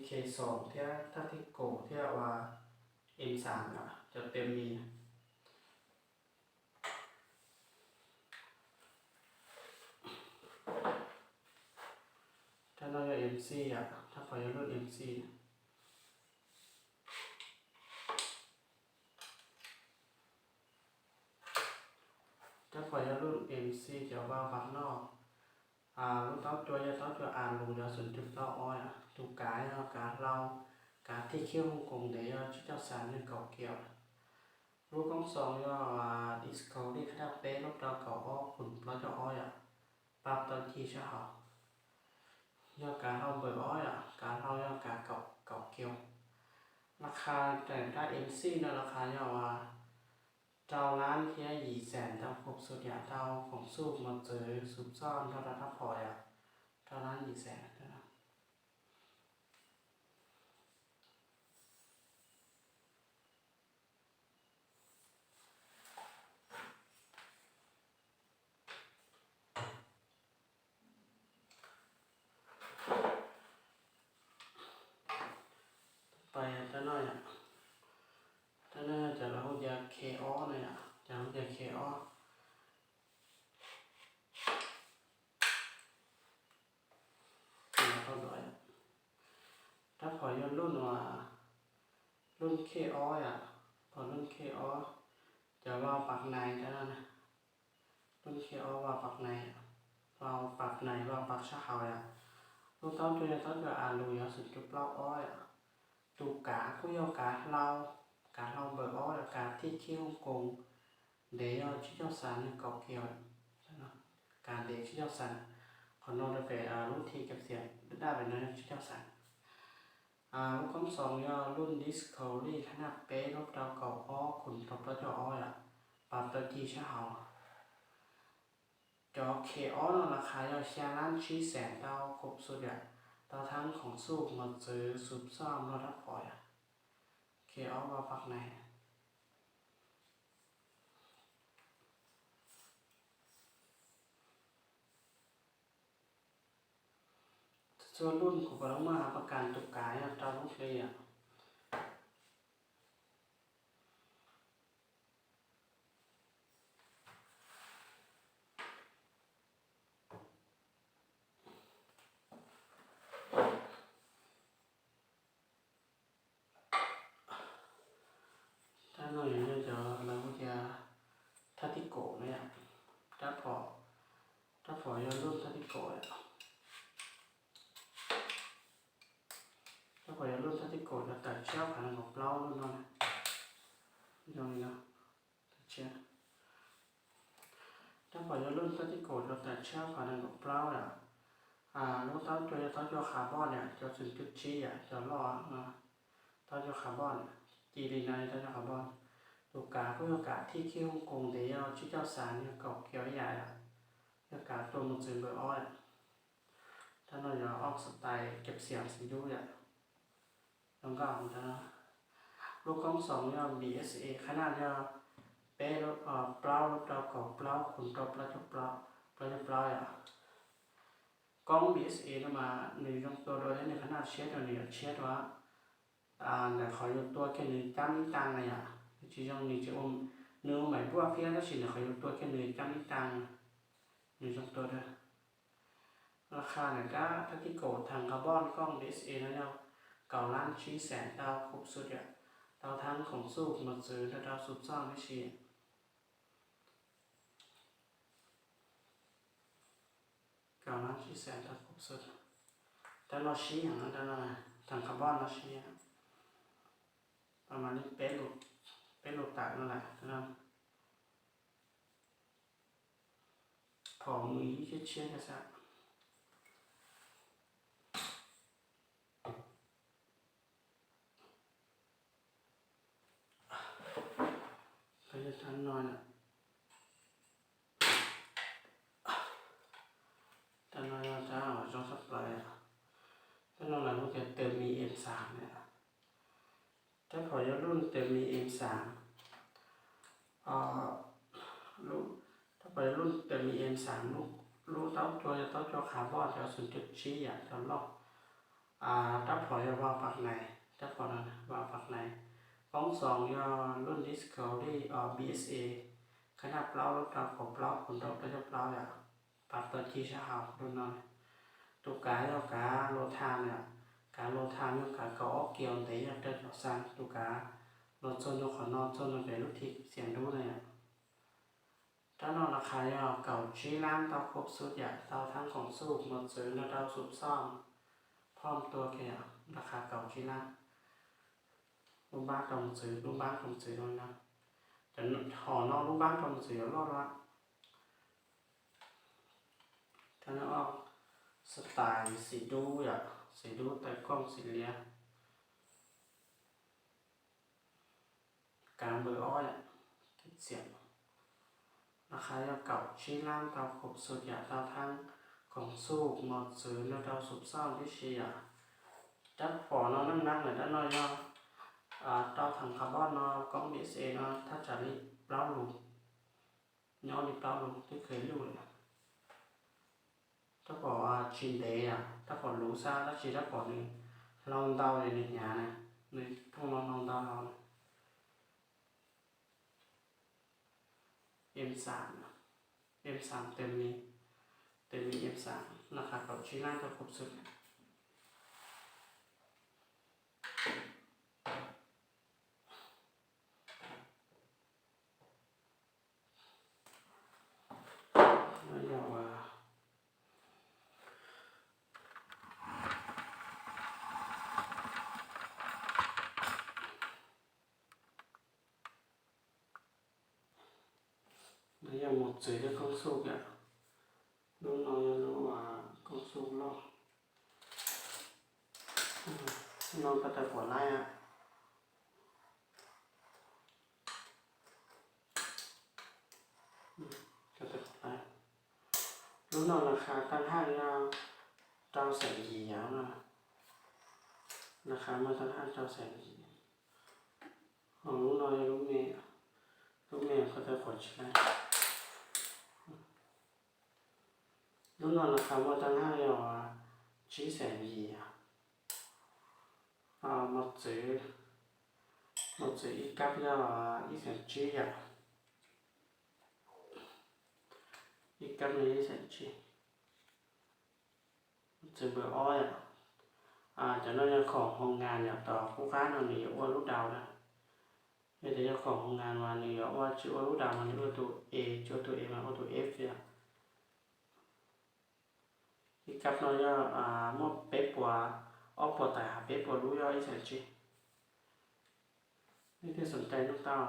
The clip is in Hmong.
K xoom thiab thaj thib kaum thiab uas M xaam cov tes mis. Rab no yog M C yom, rab phom yog lub M C. Rab phom yog lub M C cov vaj vam noj. Lub taub cua yog taub cua A lus yog xoom cuj plaub ob yom. Tus kav yog kav hlau, kav thij khib hooj koos ntev yog tsib caug xav nees nkaum kiv. Lub koob xoos yog Discovery qhab naj peb lub rau kaum ob khum plaub caug ob yom, pab tau ci sab hauv. Yog kav hlau npawm ob yom, kav hlau yog kav kaum kiv. Las khas rab M C no las khas yog rau lab thiab yim xees tau khoom xub yam tau khoom xub mos txwv xub txoj nrog rau rab phom yom, rau lab yim xees. Pais rab no yom, rab no yog cov lawv hu ua K ob no yom, cov hu ua K ob. Rab phom yog lub, lub K ob yom, phom lub K ob, cov vaj pam nais rab no, lub K ob vaj pam nais, vaj pam nais vaj pam sab hauv yom. Lub taub cua yog taub cua A lus yog xoom cuj plaub ob yom. Tus kav kuj yog kav hlau, kav hlau npawm ob yom, kav thij khib hooj koos ntev yog tsib caug xav nees nkaum kiv. Kav ntev tsib caug xav, qhov no rau pem lub thij kiv xiam daj pem no yog tsib caug xav. Lub koob xoos yog lub Discovery qhab naj peb lub rau kaum ob khum rau plaub caug ob yom, pab tau ci sab hauv. Cov K ob no las khas yog xya lab tsib xees tau khoom xub yam, tau thab khoom xub mos txwv xub txoj nrog rab phom yom. K ob vaj pam nais. Txhua lub kuv puav leej muaj hab pas kas tus kav yog rau lub hli yom. Rab no yog cov lawv hu tias thaj tib kaum no yom. Rab phom, rab phom yog lub thaj tib kaum yom. Rab phom yog lub thaj tib kaum cov tawm tshiab phav nees nkaum plaub lub no. Rab phom yog lub thaj tib kaum cov tawm tshiab phav nees nkaum plaub yom. Lub taub cua yog taub cua qhab npoj yom, cov xoom cuj tsib yom, cov loj, taub cua qhab npoj, ci li no yog taub cua qhab npoj. Tus kav kuj yog kav thij khib hooj koos ntev yog tsib caug xav nees nkaum kiv ib yam yom. Yog kav tua mos txwv npawm ob yom. Rab no yog ob xab tais kiv xiam xim dub yom. Zoo nkauj. Lub koob xoos yog B S A qhab naj yog peb, plaub lub rau kaum plaub khum rau plaub caug plaub yom. Koob B S A no mas nws zoo tua dua thiab nws qhab naj tshiab rau nws yuav tshiab dua. Ntawm qhov yus tua kiag nws cab ib taag na yom, nws tsis zoo, nws tsis ua, nws ua maim npuaj phiab tab sis ntawm qhov yus tua kiag nws cab ib taag, nws zoo tua dua. Las khas ntawm rab thaj tib kaum theem qhab npoj kooj B S A no yog kaum lab tsib xees tau khoom xub yam, tau thab khoom xub mos txwv rau rau xub txoj tib si. Kaum lab tsib xees tau khoom xub. Rab no sib heev, rab no theem qhab npoj no sib, pas mas li peb lus tawm no lawm. Phom mus ib tshiab tshiab xwb. Rab no, rab no yog rab zoo tshaj plaws. Rab no lawv hu tias tws mis M xaam na. Rab phom yog lub tws mis M xaam. Rab phom yog lub tws mis M xaam, lub taub cua yog taub cua qhab npoj cov xoom cuj tsib yam cov loj. Rab phom yog vào bảng này, rab phom no vào bảng này. Koob xoos yog lub Discovery BSA, khab naj plaub lub rau kaum plaub, kaum nraum rau caum plaub yom. Pab tau ci sab hauv lub no. Tus kav yog kav lua tham yom, kav lua tham yog kav kaum ob kiaus ntev yog rau cov xaa. Tus kav los txog ntua qhov no, txog ntua pem lub thim xiam dub no yom. Rab no las qhas yog kaum tsib lab tau khuv xub yam tau thab khoom xuj mos txwv nrog rau xum xoj phom tua kiag yom, las qhas kaum tsib lab. Lub npab rau mos txwv, lub npab rau mos txwv no, cov hom no lub npab rau mos txwv yuav loj lawm. Rab no ob, xab tais xim dub yom, xim dub taw kooj xim liab. Kav npawb ob yom, tib txiam. Las qhas yog kaum tsib lab tau khoom xuj yam tau thab khoom xuj mos txwv nrog rau xum xoj tib si yom. Rab phom no neej neeb lawm, rab no yog rau theem qhov poj no koob BSA no thaj tsam li plaub lus, nyob li plaub lus twb kheev luj lawm. Rab phom tsis ntev yom, rab phom luv xwb tab sis rab phom nws hlau ntau li nws hnyav na, nws thooj no hlau ntau hlau na. Em xaam, em xaam tes mi, tes mi em xaam, las qhas kaum tsib lab tau khuv xub. No yog mos txwv thiab koob xuj yom. Lub no yog lub koob xuj loj. No koj tau pom lawm. Lub no las qhas tag haj yog rau xeem yim yom no. Las qhas muaj tag haj rau xeem yim. Ho lub no yog lub me, lub me koj tau pom tsis lawm. Lub no las qhas muaj tag haj yog tsib xeem yim yom. Mos txwv, mos txwv ib kab yog ib xeem tsib yom. Ib kab no yog ib xeem tsib. Mos txwv npawb ob yom. Cov no yog khoom hoo ngas yom, tom qub qab no nws yuav ua lub daus na. Yog tias yog khoom hoo ngas mas nws yuav ua, tsis ua lub daus mas nws ua tus E, tsis ua tus E mas ua tus F yom. Ib kab no yog muaj peb puas, ob puas tais hab peb puas lub yog ib xeem tsib. Nej thiaj xoom cai nug tau.